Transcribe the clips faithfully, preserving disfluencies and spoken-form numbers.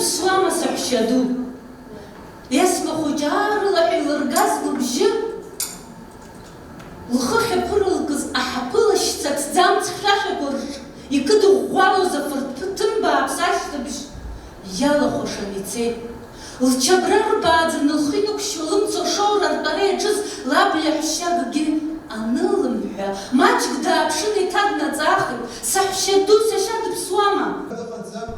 Ԥсуама саҳәшьа ду? Есма хәыҷы аарла ҳәа илыргаз лыбжьы, лхы ахьаԥырылкыз аҳаԥы лашьца ҭӡамц хьшәашәақәа рҿы икыдыӷәӷәалоз афырҭ ԥыҭымбааԥс ашьҭыбжь иалахәашан ицеит. Лчабра рбааӡаны лхы инықәшьуа лымцу ашоура ртәара иаҿыз лаб иаҳәшьа акгьы анылымҳәа, маҷк дааԥшын, еиҭа днаҵаахит, саҳәшьа ду, сашьа дыԥсуама?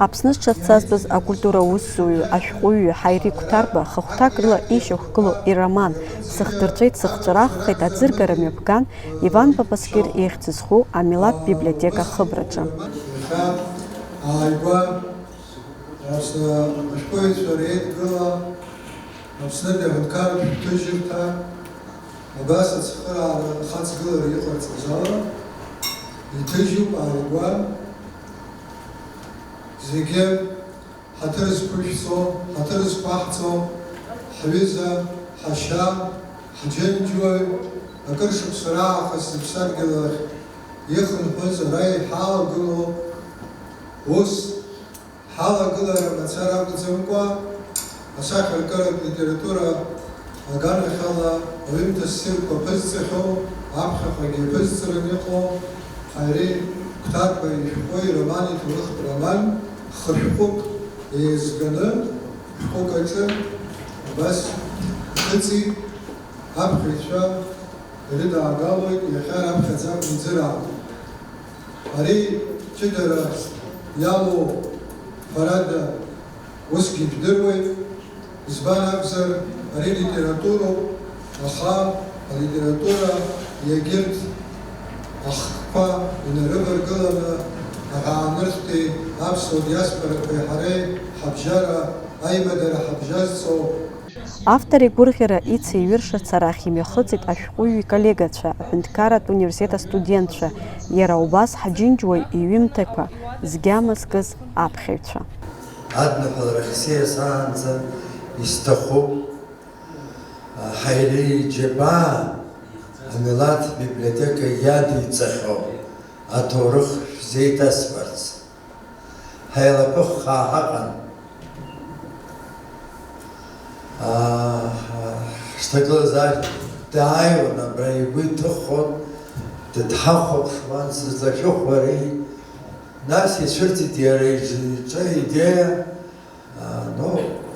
Аԥсны зҽазҵазтәыз акультура усзуҩы, ашәҟәыҩҩы Ҳаири Қәҭарба хыхәҭак рыла ишьақәгылоу ироман Сыхдырҵәеит, сыхҵәараххеит аӡыргара мҩаԥган Иван Папаскир ихьӡ зху амилаҭ библиотека хыбраҿы. Иахьа ааигәа Аԥсны ашәҟәыҩҩцәа реидгыла, Аԥснытәи аҳәынҭқарратә шәҟәҭыжьырҭа, абас ацхыраара ахаҵгылара иҟарҵаз ала, иҭыжьуп ааигәа зегьы ҳаҭыр зқәышәҵо, ҳаҭыр зқәаҳҵо, ҳҩыза, ҳашьа, ҳџьынџьуаҩ, акыр шықәса раахыс зыԥсадгьыл ахь ихынҳәыз ара иҳалагылоу ус Ҳалагылара мацара акәӡамкәа, асахьаркыратә литература аганахьала аҩымҭа ссирқәа ԥызҵахьоу, аԥхьаҟагьы иаԥызҵаран иҟоу Ҳаири Қәҭарба ишәҟәы ироман, иҭоурыхтә роман хы-шәҟәык еизганы шәҟәык аҿы абас иҭыҵит, аԥхьаҩцәа ирыдаагалоит, иахьа раԥхьаӡа акәымзар акәын. Ари ҷыдара иалоу, ҳәарада, усгьы ижәдыруеит. Избан акәзар, ари литературоуп, аха алитература егьырҭ ахкқәа инарываргыланы, аҳәаанырцәтәи аԥсуа диаспорақәеи ҳареи ҳабжьара аимадара ҳабжьазҵо, Автор игәырӷьара ицеиҩыршарц арахь имҩахыҵит ашәҟәыҩҩы иколлегацәа, аҳәынҭқарратә университет астудентцәа, иара убас ҳџьынџьуаҩ иҩымҭақәа згьама зкыз аԥхьаҩцәа. Адныҳәаларахь сиасаанӡа исҭахуп Ҳаири иџьабаа амилаҭ библиотека иадиҵахьоу аҭоурых шәзеиҭасҳәарц. Ҳаилаԥыххаа ҳаҟан. Аа, ҳшҭагылазаашьа дааиуан, абра игәы иҭыхон, дыдҳахәаԥшуан, сызлашәыхәари? Нас ицәырҵит иара иҿы идеиа, аа, ну,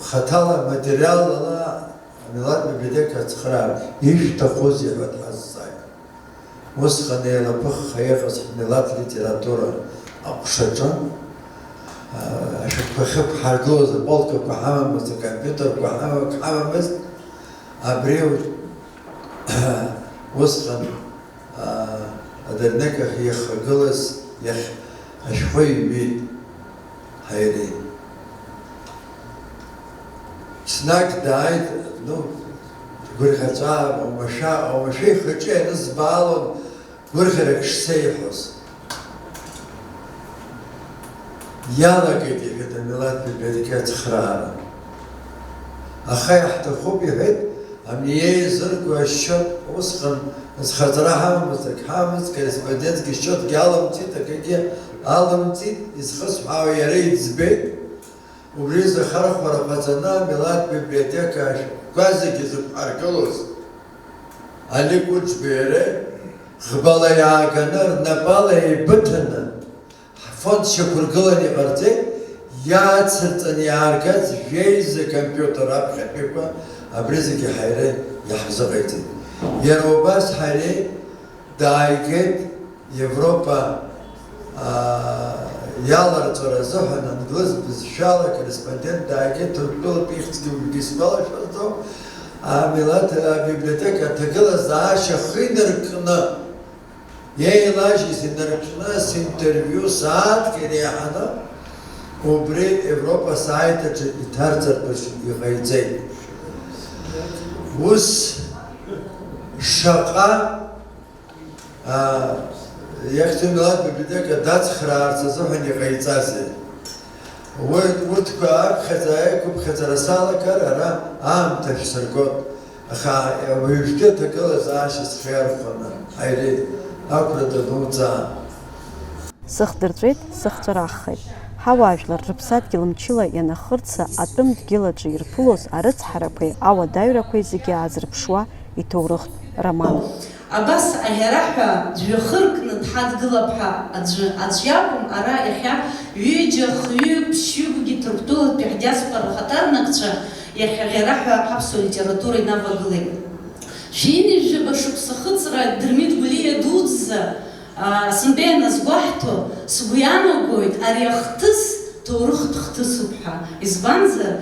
хаҭала, материалла амилаҭ библиотека ацхыраара, ишәҭахузеи ҳәа дҳазҵааит. Усҟан еилаԥыхха иҟаз ҳмилаҭ литература аҟәшаҿы, ашәҟәқәа ахьықәҳаргылоз аполкақәа ҳамамызт, акомпиутерқәа ҳамамызт. Абри усҟан адырнекаҳ иахагылаз иахь ашәҟәы иҩит. Ҳаири. Снагь дааит, ну, гәырӷьаҵәа, оумашәа, оумашәа ихаҿы ианызбаалон гәырӷьарак шсеиҳәоз. Иалагеит, иҳәеит, амилаҭ библиотека ацхраара. Аха иаҳҭахуп, иҳәеит, Амни еизырго ашьчот усҟан зхаҵара ҳамамызт, ак ҳамамызт, корреспондентский счётгьы алымҵит, акгьы алымҵит, изхысҳәаауа иара иӡбеит. Убри изы ахархәара ҟаҵаны амилаҭ библиотека ашәҟәқәа зегьы зықәҳаргылоз Али Кәыҿбеи иареи ӷбала иааганы, рнапала еибыҭаны, Ҳфонд шьақәыргыланы иҟарҵеит, иаацырҵаны иааргаз жәеиза компиутер аԥхьатәиқәа абри зегьы ҳаире иаҳзыҟаиҵеит. Иара убас ҳаире дааигеит Европа, аа, иаларҵәара азыҳәан англыз бызшәала акорреспондент дааигеит, Ҭырқәтәылатә ихьӡгьы уигьы исгәалашәаӡом, амилаҭ абиблиотека аҭагылазаашьа ахы инаркны Еилажьыз инаркны синтервиу сааҭк иреиҳаны убри Европа сааит аҿы иҭарҵартә иҟаиҵеит. Ус шаҟа, а, иахьӡу милаҭ библиотека дацхраарц азыҳәан иҟаиҵазеи? Уи, урҭқәа аԥхьаӡа аиқәыԥхьаӡара салагар, ара аамҭа шәсыргот, аха уажәтәи аҭагылазаашьа схы иархәаны, ҳаиреит, ақәра дануҵаа. Сыхдырҵәеит, сыхҵәараххеит. Ҳауаажәлар рыԥсадгьыл мчыла ианахырца, атәым дгьыл аҿы ирԥылоз арыцҳарақәеи ауадаҩрақәеи зегьы аазырԥшуа иҭоурыхтә роман. Абас аӷьараҳәа жәҩахыркны дҳадгылап ҳәа аӡәы, аӡә иакәым, ара иахьа ҩыџьа, хҩык, ԥшьҩыкгьы Ҭырқәтәылатәи ҳдиаспора ахаҭарнакцәа иахьа аӷьараҳәа ҳаԥсуа литература инавагылеит. Шәи ҩажәаба шықәса ахыҵра Дырмит Гәлиа дуӡӡа, аа, сынтәа ианазгәаҳҭо, сгәы иаанагоит, ари ахҭыс ҭоурыхтә хҭысуп ҳәа. Избанзар,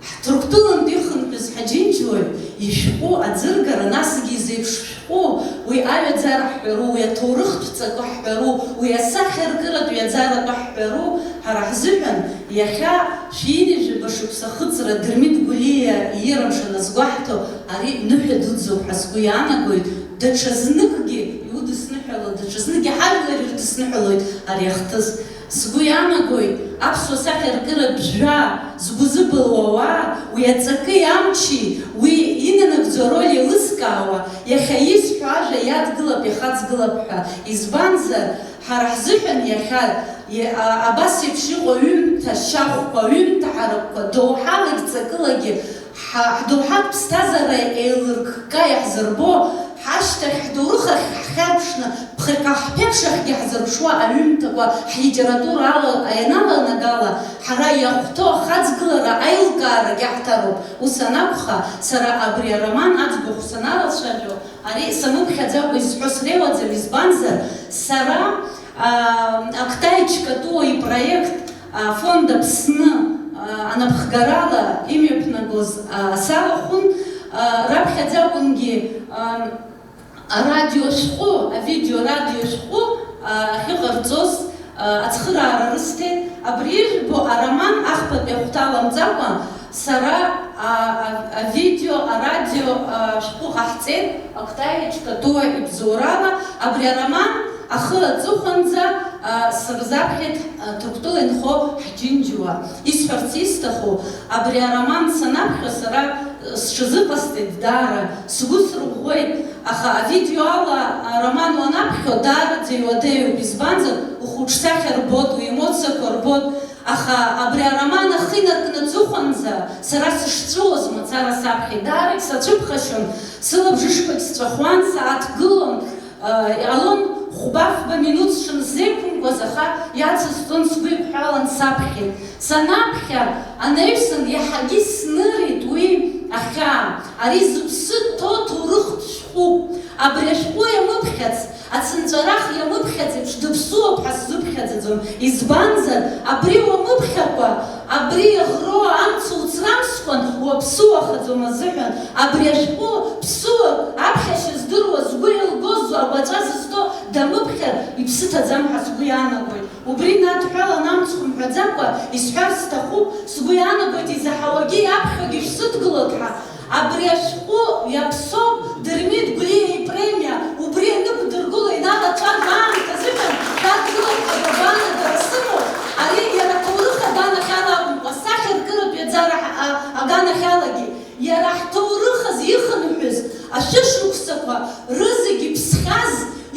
ҳҭырқәтәылантәи ихынҳәыз ҳаџьынџьуаҩ ишәҟәы аӡыргара, насгьы изеиԥш шәҟәы, уи аҩаӡара ҳҳәару, уи аҭоурыхтә ҵакы ҳҳәару, уи асахьаркыратә ҩаӡаратә ҳҳәару, ҳара ҳзыҳәан иахьа шәи ҩажәаба шықәса ахыҵра Дырмит Гәлиа иира мшын азгәаҳҭо, ари ныҳәа дуӡӡоуп ҳәа сгәы иаанагоит, даҽазныкгьы иудысныҳәало, даҽазныкгьы ҳажәлар ирыдысныҳәалоит ари ахҭыс. Сгәы иаанагоит, аԥсуа сахьаркыратә жәа згәы зыбылуа ауаа, уи аҵаки амчи, уи инанагӡо ароль еилызкаауа, иахьа исҳәо ажәа иадгылап, иахаҵгылап ҳәа. Избанзар, ҳара ҳзыҳәан иахьа, и-, а-, абас еиԥш иҟоу аҩымҭа шьахәқәа, аҩымҭа ҳаракқәа, доуҳалагь ҵакылагьы ҳа-, ҳдоуҳатә ԥсҭазаара еилыркка иаҳзырбо, ҳашьҭахь ҳҭоурых ахь ҳхьарԥшны, ԥхьаҟа ҳԥеиԥш ахьгьы ҳзырԥшуа аҩымҭақәа ҳлитература ала ианаланагала, ҳара иахәҭоу ахаҵгылара аилкаарагь аҳҭароуп. Ус анакәха, сара абри ароман аӡбахә саналацәажәо, ари самыԥхьаӡакәа изҳәо среиуаӡам, избанзар, сара, аа, Октай Чкатуа ипроект, аа, Фонд Аԥсны, аа, анапхгарала имҩаԥнагоз, аа, салахәын, аа, раԥхьаӡакәынгьы, аа, арадиошәҟәы, авидеорадиошәҟәы, аа, ахьыҟарҵоз, аа, ацхыраара рысҭеит. Абри ижәбо ароман ахԥатәи ахәҭа аламҵакәа, сара, аа, а-, авидео, арадио, аа, шәҟәы ҟаҳҵеит, Октай Чкатуа ибзоурала. Абри ароман ахы аҵыхәанӡа, аа, сырзаԥхьеит, аа, Ҭырқәтәыла инхо ҳџьынџьуа. Исҳәарц исҭаху, абри ароман санаԥхьо сара, сҽазыҟасҵеит даара, сгәы сырӷәӷәеит, аха авидео ала ароман уанаԥхьо даараӡа иуадаҩуп, избанзар, ухәыҿсахьа рбоит, уемоциақәа рбоит, аха абри ароман ахы инаркны аҵыхәанӡа сара сышҵәуоз мацара саԥхьеит, даарагь сацәыԥхашьон, сылабжышқәагь сҵәахуан, сааҭгылон, Иҟалон хәба-фба минуҭ сҽынсзеиқәымкуаз, аха иацысҵон, сгәы иқәҳәалан саԥхьеит. Санаԥхьа анаҩсан иаҳагьы снырит уи ахьаа. Ари зыԥсы ҭоу ҭоурыхтә шәҟәуп. Абри ашәҟәы иамыԥхьац, ацынҵәарах иамыԥхьац еиԥш дыԥсуоуп ҳәа сзыԥхьаӡаӡом. Избанзар, абри уамыԥхьакәа, абри иаӷроу амца уцрамскәан, уаԥсыуахаӡом азыҳәан, абри ашәҟәы ԥсыуак аԥхьашьа здыруа, згәы еилгозу агәаҵәа зызҭо дамыԥхьар, иԥсы ҭаӡам ҳәа сгәы иаанагоит. Убри надҳәалан амцхә мҳәаӡакәа исҳәар сҭахуп, сгәы иаанагоит изаҳауагьы иаԥхьогьы шәсыдгылоит ҳәа. Абри ашәҟәы иаԥсоуп Дырмит Гәлиа ипремиа, убри анықәдыргыло иналаҵәартә аамҭазыҳәан шәадгылоуп ҳәа агәаанагара сымоуп, ари иара аҭоурых аганахьала акәымкәа, асахьаркыратә ҩаӡара ҳа-, а-, аганахьалагьы, иара ҳҭоурых азы ихынҳәыз ашәышықәсақәа рызегь иԥсхьаз,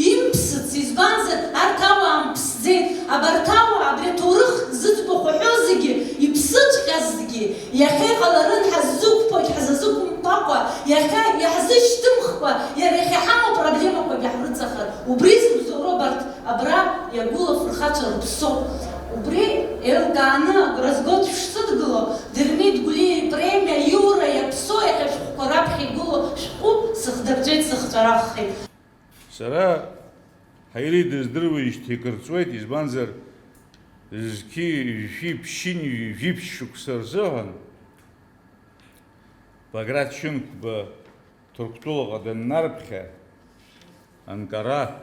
имԥсыц, избанзар, арҭ ауаа мԥсӡеит, абарҭ ауаа абри аҭоурых зыӡбахә аҳәо зегьы иԥсыҵәҟьазҭгьы, иахьа иҟаларын ҳаззықәԥогь ҳзазықәымԥакәа, иахьа иаҳзышьҭымхкәа, иара иахьа иҳамоу проблемақәагьы ҳрыҵахар. Убри зыбзоуроу абарҭ абра иагәылоу афырхацәа рыԥсоуп. Убри еилкааны агәра згоит шәшсыдгыло, Дырмит Гәлиа ипремиа Иура иаԥсоу иахьа шәҟәқәа раԥхьа игылоу шәҟәы сыхдырҵәеит, сыхҵәараххеит. Сара Ҳаири дыздыруеижьҭеи кыр ҵуеит, избанзар, зқьи жәшәи ԥшьынҩажәи жәиԥшь шықәса рзыҳәан Баграт Шьынқәба Ҭырқәтәылаҟа даннарԥхьа, Анкара,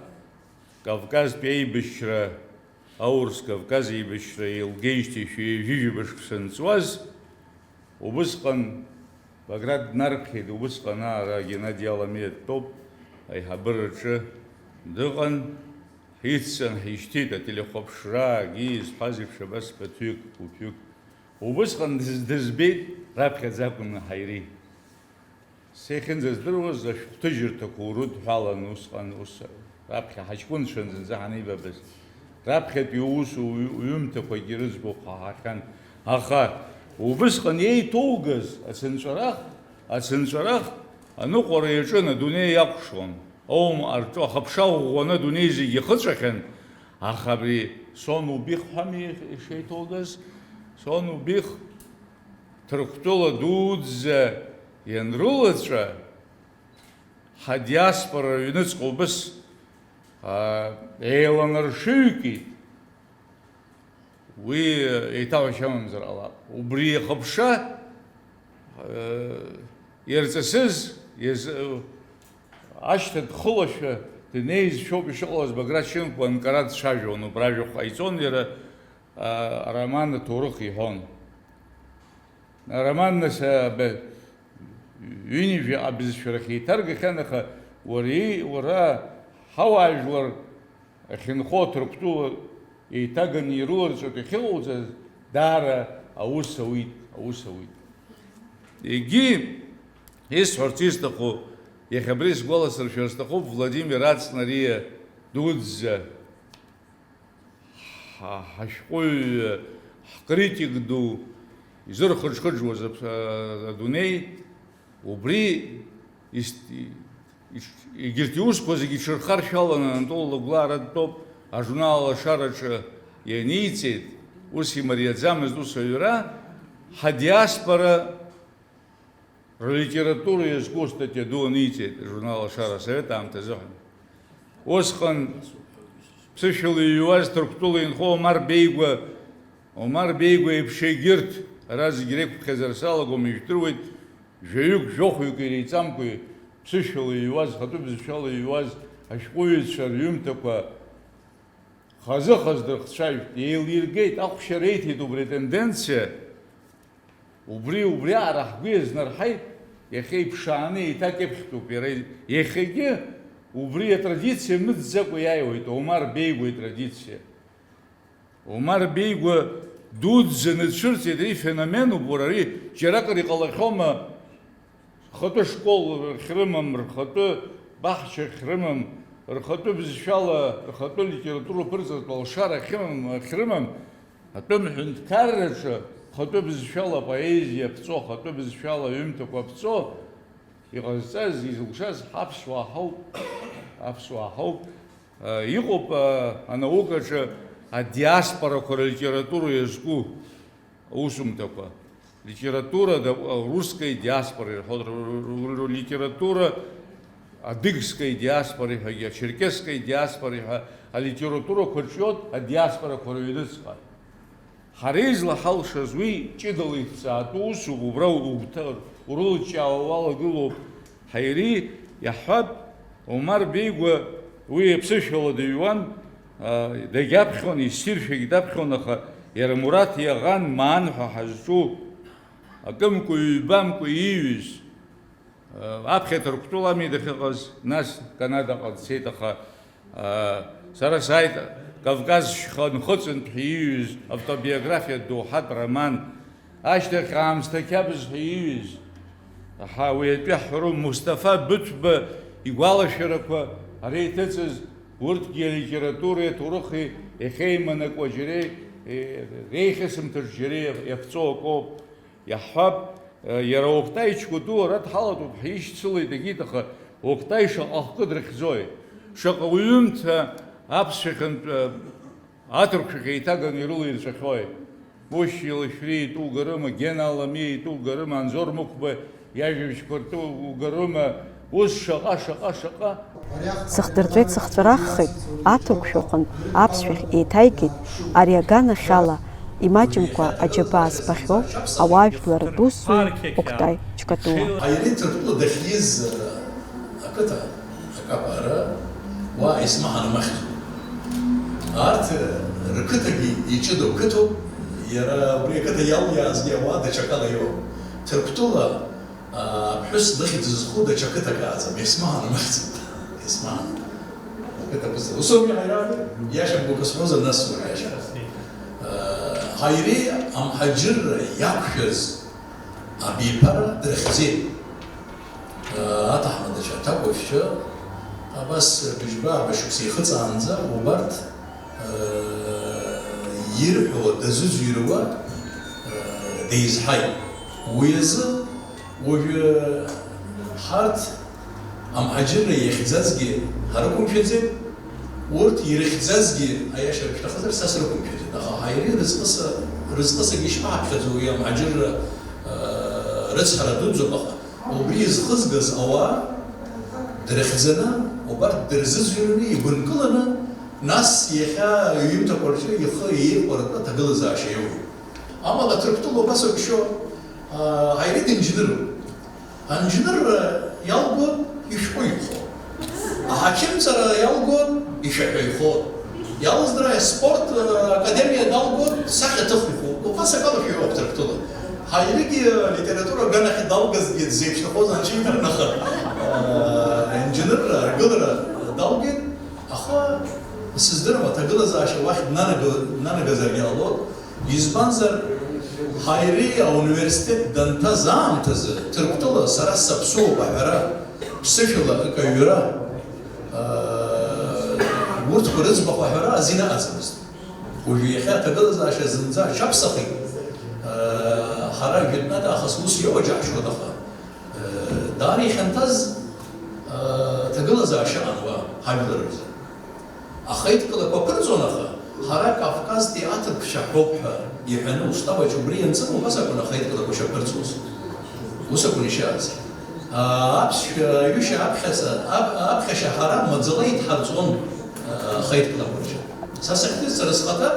Кавказтәи аибашьра, Аурыс-Кавказ еибашьра еилгеижьҭеи шәи ҩажәижәаба шықәса нҵуаз, убысҟан Баграт днарԥхьеит, убысҟан ара Геннади Аламиа дтәоуп, аиҳабыраҿы дыҟан, ҳиццан ҳишьҭит, ателехәаԥшраагьы изҳәаз еиԥш абас ԥыҭҩык, гәыԥҩык. Убысҟан дыз-, дызбеит, раԥхьаӡа акәын Ҳаири. Са иахьынӡаздыруаз, ашәҟәҭыжьырҭақәа урыдҳәалан усҟан, ус раԥхьа ҳаҷкәынцәан зынӡа ҳанеибабаз. Раԥхьатәи аус уҩ-, уҩымҭақәагьы рыӡбахә ҳаҳахьан. Аха убысҟан еиҭоугаз ацынҵәарах, ацынҵәарах аныҟәара иаҿын, адунеи иакәшон. Оумҟа рҿы ахыԥша ӷәӷәаны адунеи зегьы ихыҵәахьан, аха абри Сон Убих ҳәами ишеиҭоугаз, Сон Убих Ҭырқәтәыла дуӡӡа ианрылаҵәа, ҳадиаспора аҩныҵҟа убыс, аа, еиланаршыҩкит. Уи еиҭаҳәашьа амамзар ҟалап. Убри ихыԥша, э, иарҵысыз, иаз-, э, ашьҭа дхылашәа днеизшәоуп ишыҟалаз. Баграт Шьынқәба анкара дцәажәон, убра ажәахә ҟаиҵон иара, а, ароман аҭоурых иҳәон. Ароман, нас, а, б-, ҩынҩажәаҟа бызшәарахь еиҭаргахьан, аха уара, уара ҳауаажәлар ахьынхо Ҭырқәтәыла еиҭаганы ирыларҵәартә иахьыҟауҵаз даара аус ауит, аус ауит. Егьи исҳәарц исҭаху, иахьа абри сгәаласыршәар сҭахуп, Владимир Ацнариа дуӡӡа, ҳа-, ҳашәҟәыҩҩы, ҳкритик ду, изырхыџхыџуаз аԥ-, а-, адунеи, убри ис-, ис-, егьырҭ иусқәа зегьы иҽырхаршәаланы Анатол Лагәлаа ара дтәоуп, ажурнал Алашараҿы ианиҵеит, ус имариаӡамызт ус аҩра, ҳадиаспора Рылитература иазку астатиа ду аниҵеит ажурнал Ашара асовет аамҭазыҳәан. Усҟан ԥсышәала иҩуаз Ҭырқәтәыла инхо Омар Беигәа, Омар Беигәа еиԥш егьырҭ, ара зегь реиқәԥхьаӡара салагом, ижәдыруеит, жәаҩык, жәохәҩык иреиҵамкәа ԥсышәала иҩуаз, хатәы бызшәала иҩуаз ашәҟәыҩҩцәа рҩымҭақәа хазы-хазы дырхцәажәт, еилиргеит, ахәшьа реиҭеит убри атенденциа. Убри, убриаҟара ҳгәы иазнарҳаит, иахьа иԥшааны еиҭа акьыԥхьтәуп иара, иахьагьы убри атрадициа мыӡӡакәа иааиуеит, Омар Беигәа итрадициа. Омар Беигәа дуӡӡаны дцәырҵит, ари феноменуп, уара, ари џьаракыр иҟалахьоума? Рхатәы школ ахьрымам, рхатәы баҳча ахьрымам, рхатәы бызшәала, рхатәы литература ԥырҵатәы алшара ахьымам, ахьрымам, атәым ҳәынҭқарраҿы рхатәы бызшәала апоезиа ԥҵо, рхатәы бызшәала аҩымҭақәа ԥҵо, иҟазҵаз, изылшаз ҳаԥсуаа ҳауп, аԥсуаа ҳауп. Иҟоуп анаукаҿы адиаспорақәа рылитература иазку аусумҭақәа. Литература, да, русская диаспора ирҳәоит, р-, р-, р-, литература адыгская диаспора иҳәагьы, ачеркесская диаспора иҳәа, алитературақәа рҿиоит адиаспорақәа рыҩныҵҟа. Ҳара излаҳалшаз уи ҷыдала иҭҵаатәу усуп, убра угәҭа-, урылыҷҷаауа уалагылоуп. Ҳаири иаҳҳәап, Омар Беигәа уи аԥсышәала дыҩуан, а, дагьаԥхьон, иссиршәагь даԥхьон, аха иара Мураҭ иаӷан Маан ҳәа ҳазҿу, акымкәа-ҩбамкәа ииҩыз, Аԥхьа Ҭырқәтәылами дахьыҟаз, нас Канадаҟа дцеит, аха, а, сара сааит Кавказ шьха нхыҵынтә ҳәа ииҩыз автобиографиатә доуҳатә роман, ашьҭахь Аамсҭа қьабз ҳәа ииҩыз, аҳа, уи атәы иаҳҳәару, Мусҭафа Быҭәба игәалашәарақәа ара иҭыҵыз, урҭгьы алитературеи аҭоурыхи иахьеиманакуа џьара, е, реихьысымҭаҿ џьара иаԥҵоу акоуп. Иаҳҳәап, иара Октай Чкәытәы ара дҳалатәоуп, ҳишьцылеит, егьит, аха Октай шаҟа хкы дрыхьӡои? Шаҟа уҩымҭа аԥсшәахьынтә аҭырқәшәахь еиҭаганы ирылаирҵәахьои? Мушьи Лашәриа итәы угарыма, Гена Аламиа итәы угарыма, Анзор Мықәба иажәабжьқәа ртәы угарыма, ус шаҟа, шаҟа, шаҟа. Сыхдырҵәеит, сыхҵәараххеит, аҭырқәшәа аҟынтә аԥсшәахь еиҭаигеит, ари аганахьала имаҷымкәа аџьабаа збахьоу ауаажәлар дусзуҩ Октай Чкатуа. Аиреи Ҭырқәтәыла дахьиз, ақыҭа, акапара, уа Есмаҳа анмахьӡо. Арҭ рқыҭагьы иҷыдоу қыҭоуп, иара убри ақыҭа иалиаазгьы ауаа даҽакала иоуп. Ҭырқәтәыла Аԥҳәыс лыхьӡ зху даҽа қыҭак ааӡам, Есмаан лыхьӡ. Есмаан. Ақыҭа ԥыза. Усоуми, Ҳаиран? Иашам гәыкы сҳәозар, нас сҳәашьа. Ҳаиреи амҳаџьырра иақәшәаз абиԥара дрыхьӡеит. Аҭаҳмадацәа, аҭакәажәцәа, абас быжьба-ааба шықәса ихыҵаанӡа убарҭ ирҳәо дазыӡырҩуа деизҳаит. Уи азы уажәы ҳарҭ амҳаџьырра иахьӡазгьы ҳарықәымшәаӡеит, урҭ ирыхьӡазгьы, аиаша шәҭахызар, са срықәымшәаӡеит. Аха Ҳаири рызҟы са-, рызҟы сагьы ишԥаҳаԥхьаӡо уи амҳаџьырра, рыцҳара дуӡӡоуп, аха убри изхызгаз ауаа дрыхьӡаны, убарҭ дырзыӡырҩны, игәынкыланы, нас иахьа иҩымҭақәа рҿы ихы еиҟәыртәы аҭагылазаашьа иоуеит. Амала Ҭырқәтәыла убас акәшо, аа, Ҳаири динџьныруп. Анџьнырра иалго ишәҟәы ихо. Аҳақьымҵара иалго ишәаҳәа ихо. Иалыздраа аспорт, аа, академиа далго сахьаҭыхҩхо. Убас акала шәиуоуп Ҭырқәтәыла. Ҳаиригьы алитература аганахь далгазгьы дзеиԥшрахоз анцәа иҭарнаха, аа, инџьнырра аргылара далгеит. Аха, сыздырам, аҭагылазаашьа уахь днанаго-, днанагазаргьы ҟалоит. Избанзар, Ҳаири ауниверситет данҭаз аамҭазы, Ҭырқәтәыла сара саԥсуоуп аҳәара, ԥсышәала акаҩра, аа, урҭқәа рыӡбахә аҳәара азин аҟаӡамызт. Уажәы иахьа аҭагылазаашьа зынӡа аҽаԥсахит, аа, ҳара жәытәнатә аахыс ус иоуа џьаҳшьоит, аха, аа, даара ихьанҭаз, аа, ҭагылазаашьа аҟан уа ҳажәлар рзы. Ахеидкылақәа ԥырҵон, аха ҳара Кавказтәи аҭырқәцәа ҳәоуп ҳәа иҳәаны устав аҿы убри ианҵаны убас акәын ахеидкылақәа шаԥырҵуаз. Ус акәын ишааз. Аԥсшәа аҩышьа аԥхьаца, ап-, аԥхьашьа ҳара маӡала идҳарҵон, а, ахеидкылақәа рҿы. Са сахьҭысҵара схаҭа,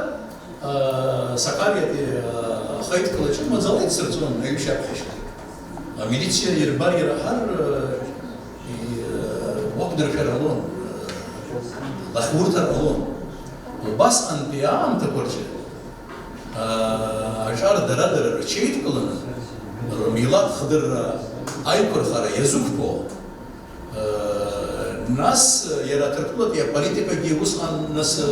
а, Сакариатәи, а, ахеидкылаҿы маӡала идсырҵон аҩышьа аԥхьашьа. Амилициа ирбар ираҳар, а, и-, уақәдыршәар ҟалон, а, лахьурҭар ҟалон. Убасҟантәи аамҭақәа рҿы, аа, аҿар дара-дара рҽеидкыланы, рмилаҭ хдырра аиқәырхара иазықәԥо, аа, нас иара Ҭырқәтәылатәи аполитикагьы усҟан, нас,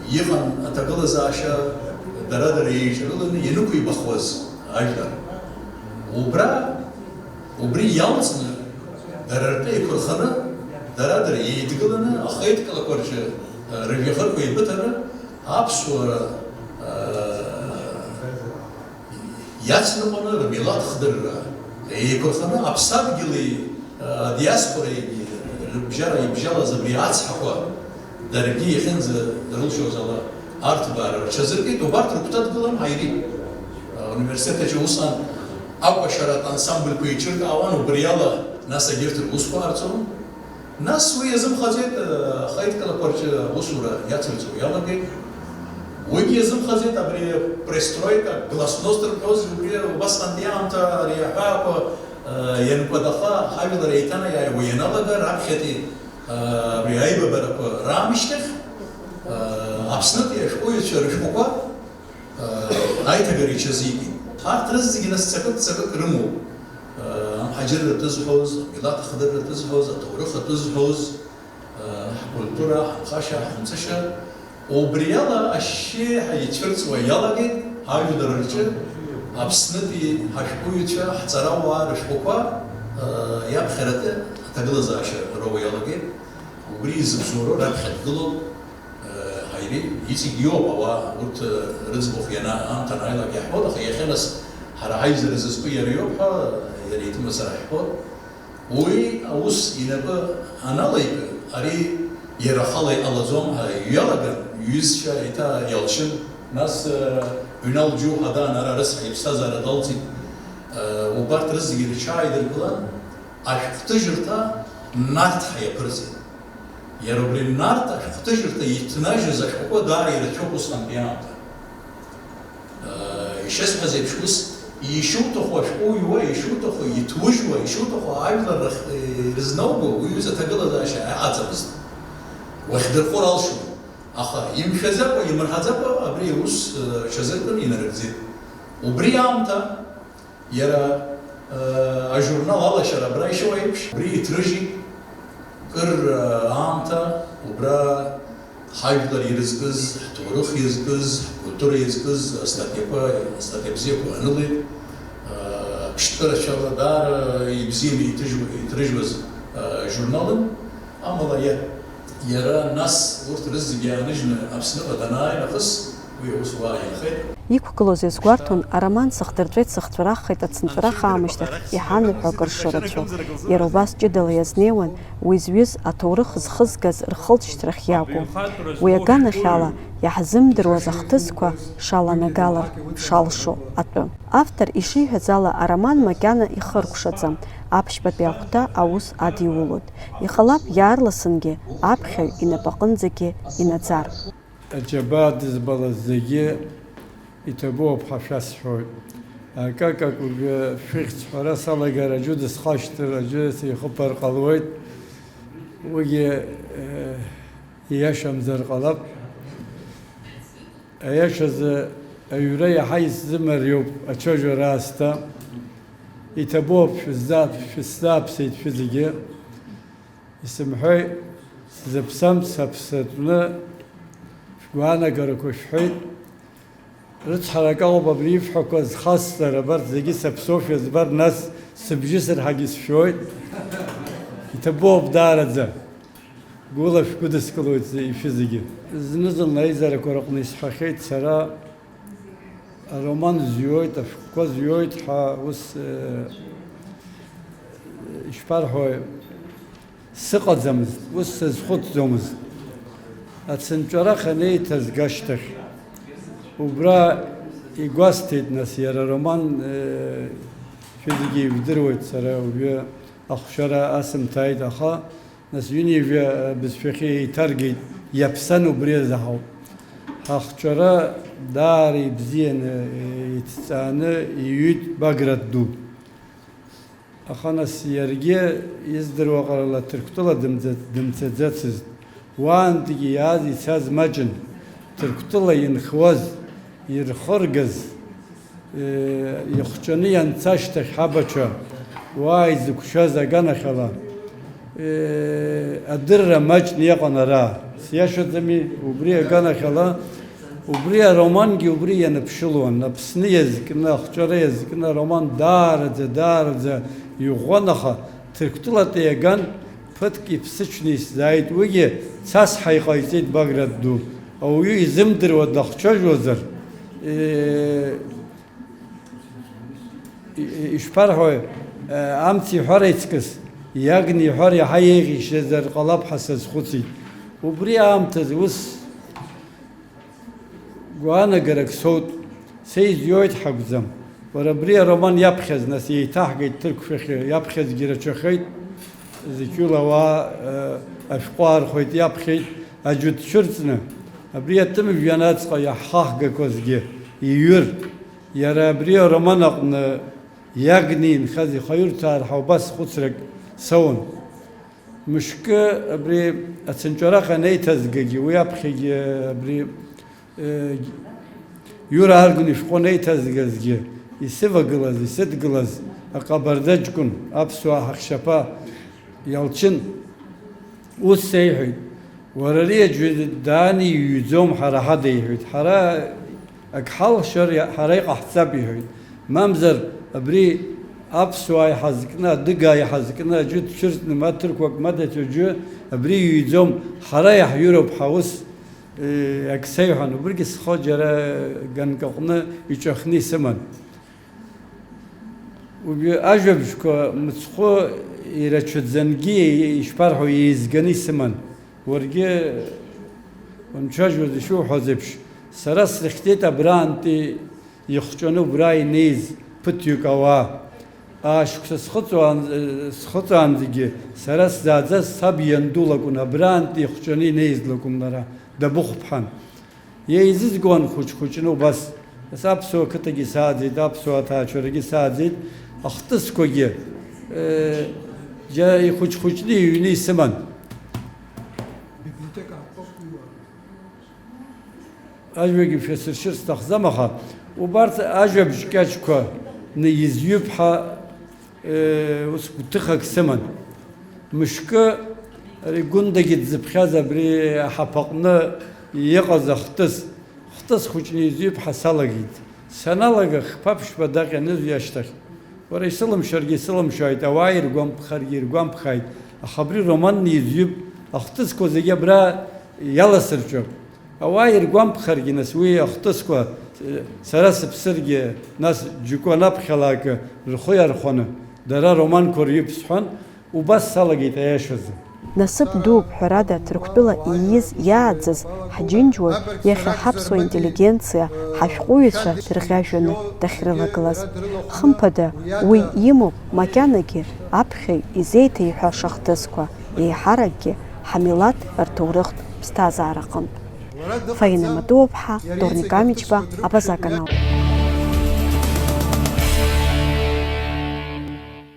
иҟан аҭагылазаашьа дара-дара еиҿагыланы ианықәибахуаз ажәлар. Убра, убри иалҵны, дара ртәы еиқәырханы, дара-дара еидгыланы, ахеидкылақәа рҿы, аа, рыжәҩахырқәа еибыҭаны, аԥсуара, аа, иацныҟәаны рмилаҭ хдырра еиқәырханы аԥсадгьыли, аа, адиаспореи рыбжьара ибжьалаз абри ацҳақәа даргьы иахьынӡа рылшоз ала арҭбаара рҽазыркит, убарҭ рыгәҭа дгылан Ҳаири. Аа, ауниверситет аҿы усҟан акәашаратә ансамбльқәа еиҿыркаауан, убри ала нас егьырҭ русқәа ҟарҵон. Нас уи иазымхаӡеит, э, ахеидкылақәа рҿы аусура иацырҵо иалагеит. Уигьы иазымхаӡеит, абри престройка, гласность рҳәоз, убри убасҟантәи аамҭа ари аҳәаақәа, э, ианкәадаха, ҳажәлар еиҭанаиааиуа ианалага, раԥхьатәи, э, абри аибабарақәа раамышьҭахь, э, Аԥснытәи ашәҟәыҩҩцәа рышәҟәқәа, э, аиҭагара иҽазикит. Арҭ рызегьы нас ҵакык-ҵакык рымоуп. Амҳаџьырра атәы зҳәоз, амилаҭ ахдырра атәы зҳәоз, аҭоурых атәы зҳәоз, ҳкультура, ҳанхашьа, ҳанҵышьа, убриала ашьшьеиҳа ицәырҵуа иалагеит ҳажәлар рҿы Аԥснытәи ҳашәҟәыҩҩцәа, ҳҵарауаа рышәҟәқәа, иаԥхьаратәы аҭагылазаашьа роуа иалагеит. Убри изыбзоуроу раԥхьа дгылоуп. Ҳаири, иҵегь иоуп ауаа урҭ рыӡбахә иана-, аамҭа анааилак иаҳҳәоит, аха иахьа нас ҳара ҳаизара зызку иара иоуп ҳәа, иара итәымазар ҳҳәоит. Уи аус инапы аналаига, ари иара ахала иҟалаӡом ҳәа иҩалаган, иҩызцәа еиҭа иалшьын. Нас, Ҩнал Џьуҳа даан ара рыцҳа иԥсҭазаара далҵит. Убарҭ рызегьы рҽааидыркылан, ашәҟәҭыжьырҭа Нарҭ ҳәа иаԥырҵеит. Иара убри Нарҭ ашәҟәҭыжьырҭа иҭнажьыз ашәҟәқәа даара ирацәоуп усҟантәи аамҭа. Ишысҳәаз еиԥш, ус ишуҭаху ашәҟәы уҩуа, ишуҭаху иҭужьуа, ишуҭаху ажәлар рахь ирызнауго уҩыза аҭагылазаашьа аҟаҵамызт. Уахьдырхәыр алшон, аха имшәаӡакәа, имырҳаӡакәа абри аус, э, ҽазыркын инарыгӡеит. Убри аамҭа Иара, э, ажурнал Алашара абра ишьоу еиԥш, убри иҭрыжьит кыр, э, аамҭа, убра ҳажәлар ирызкыз, ҳҭоурых иазкыз, ҳкультура иазкыз астатиақәа, астатиа бзиақәа анылеит. Э, ԥштәы рацәала даара ибзианы иҭыжьу-, иҭрыжьуаз, э, журналын, амала иа-, Иара нас урҭ рызегьы ааныжьны Аԥсныҟа данааи нахыс, уи аус уа инхеит. Иқәгылоз иазгәарҭон, ароман Сыхдырҵәеит, сыхҵәараххеит, ацынҵәарах аамышьҭахь иҳаныҳәо акыр шырацәоу. Иара убас ҷыдала иазнеиуан уи зҩыз аҭоурых зхызгаз рхылҵшьҭрахь иакәу. Уи аганахьала иаҳзымдыруаз ахҭысқәа шаланагалар шалшо атәы. Автор ишиҳәаз ала, ароман макьана ихыркәшаӡам, аԥшьбатәи ахәҭа аус адиулоит. Иҟалап иаарласынгьы аԥхьаҩ инапаҟынӡагьы инаӡар. Аџьабаа дызбалаз зегьы иҭабуп ҳәа шәасҳәоит. Акакак уажәы шәыхьӡ ҳәара салагар аӡәы дысхашҭыр, аӡәы сихыԥар ҟалуеит. Уигьы, э, ииашамзар ҟалап. Аиашазы, аҩра иаҳа исзымариоуп ацәажәара аасҭа. Иҭабуп, шәысзаап-, шәысзааԥсеит шәызегьы. Исымҳәеи, сзыԥсам, саԥсатәны шәгәаанагарақәа шәҳәеит. Рыцҳарак ауп абри ишәҳәақәаз хасҵар, абарҭ зегьы саԥсоушәа збар, нас сыбжьы сырҳагьы сшәоит. Иҭабуп даараӡа. Гәыла шәгәыдыскылоит ишәызегьы. Зны-зынла аизарақәа рыҟны исҳәахьеит сара, ароман зҩоит, ашәҟәқәа зҩоит ҳәа ус, э, ишԥарҳәои, сыҟаӡамызт, ус сазхәыцӡомызт. Ацынҵәарах анеиҭазга ашьҭахь, убра игәасҭеит, нас, иара ароман, э, шәызегьы ижәдыруеит, сара уажәы ахәшьара асымҭааит, аха, нас, ҩынҩажәа бызшәахьы еиҭаргеит, иаԥсан убри азы ҳауп. Ҳахәшьара даара ибзианы, иҭҵааны иҩит Баграт ду. Аха, нас, иаргьы издыруа ҟарала Ҭырқәтәыла дымца-, дымцаӡацызт. Уаантәигьы иааз ицаз маҷын. Ҭырқәтәыла инхуаз, ирхыргаз, ихәҷаны ианца ашьҭахь ҳабацәа, уаа изықәшәаз аганахьала, адырра маҷны иҟан ара. Сиашаӡами, убри аганахьала, убри аромангьы убри ианыԥшылон, Аԥсны иазкны, ахәҷара иазкны ароман даараӡа, даараӡа иӷәӷәан, аха Ҭырқәтәылатәи аган ԥыҭк иԥсыҽны исзааит, уигьы цасҳа иҟаиҵеит Баграт ду, ауаҩы изымдыруа дахәцәажәозар, Ишԥарҳәои, амц иҳәар аиҵкыс, иагны иҳәар иаҳа еиӷьишьазар ҟалап ҳәа сазхәыцит. Убри аамҭазы ус гәаанагарак соут, са изҩуеит ҳакәӡам. Уара абри ароман иаԥхьаз, нас, еиҭаҳгеит ҭырқәшәахьы, иаԥхьазгьы рацәахеит, зықьула ауаа ашәҟәы аархәеит, иаԥхьеит аӡәы дцәырҵны, абри атәым жәҩан аҵҟа иаҳхаҳгақәазгьы иҩыр. Иара абри ароман аҟны иагны инхаз ихаирҭәаар ҳәа убас хәыцрак соуан. Мышкы абри ацынҵәарах анеиҭазгагьы, уи аԥхьагьы абри, э, Иура Аргәын ишәҟәы анеиҭазгазгьы, исывагылаз, исыдгылаз аҟабарда ҷкәын, аԥсуаа ҳахшьаԥа Иалчын, ус сеиҳәеит, уара ари аӡәы дааны иҩӡом ҳара ҳада, иҳәеит, ҳара ак ҳалшар ҳара иҟаҳҵап, иҳәеит, мамзар абри аԥсуаа иҳазкны, адыгаа иҳазкны аӡәы дцәырҵны, ма ҭырқәак, ма даҽа аӡәы, абри иҩӡом, ҳара иаҳҩыроуп ҳаус, ак сеиҳәан, убригьы схы џьара ганк аҟны иҿахны исыман. Уажәы ажәабжьқәа мыцхәы ирацәаӡангьы, ишԥарҳәо, еизганы исыман. Уаргьы уанцәажәоз ишуҳәаз еиԥш, сара срыхьӡеит абраантәи ихәҷаны убра инеиз ԥыҭҩык ауаа. Аашықәса схыҵуан-, схыҵаанӡагьы сара сзааӡаз саб ианду лакәын, абраантәи ихәҷаны инеиз лакәын лара, дабыхәԥҳан. Еизызгон хәыҷ-хәыҷны убас. Нас аԥсуа қыҭагьы сааӡеит, аԥсуа ҭаацәарагьы сааӡеит, ахҭысқәагьы, э, џьа ихәыҷ-хәыҷны иҩны исыман. Ажәагьы шәасыршьыр сҭахӡам, аха убарҭ ажәабжь кьаҿқәа ны изҩып ҳәа Ус гәҭыхак сыман. Мышкы ари Гәындагьы дзыԥхьаз абри аҳаԥаҟны иҟаз ахҭыс, хҭыс хәыҷны изҩып ҳәа салагеит. Саналага, хԥа-ԥшьба даҟьа анызҩа ашьҭахь, уара исылымшаргьы исылымшааит, ауаа иргәамԥхаргьы иргәамԥхааит, аха абри романны изҩып, Ахҭысқәа зегьы абра иаласырҿиоуп. Ауаа иргәамԥхаргьы, нас, уи ахҭысқәа, сара сыԥсыргьы, нас, џьоукы анаԥхьалак рхы иархәаны, дара романқәа рҩы ԥсҳәан, убас салагеит аиашазы. Насыԥ дууп, ҳәарада, Ҭырқәтәыла ииз, иааӡаз ҳџьынџьуаҩ иахьа ҳаԥсуа интеллигенциа, ҳашәҟәыҩҩцәа дырӷьажәҩаны дахьрылагылаз. Хымԥада, уи имоуп макьанагьы аԥхьаҩ изеиҭеиҳәаша ахҭысқәа, еиҳаракгьы ҳамилаҭ рҭоурыхтә ԥсҭазаараҟынтә. Фаина Матуаԥҳа, Дорник Амичба, Абаза канал.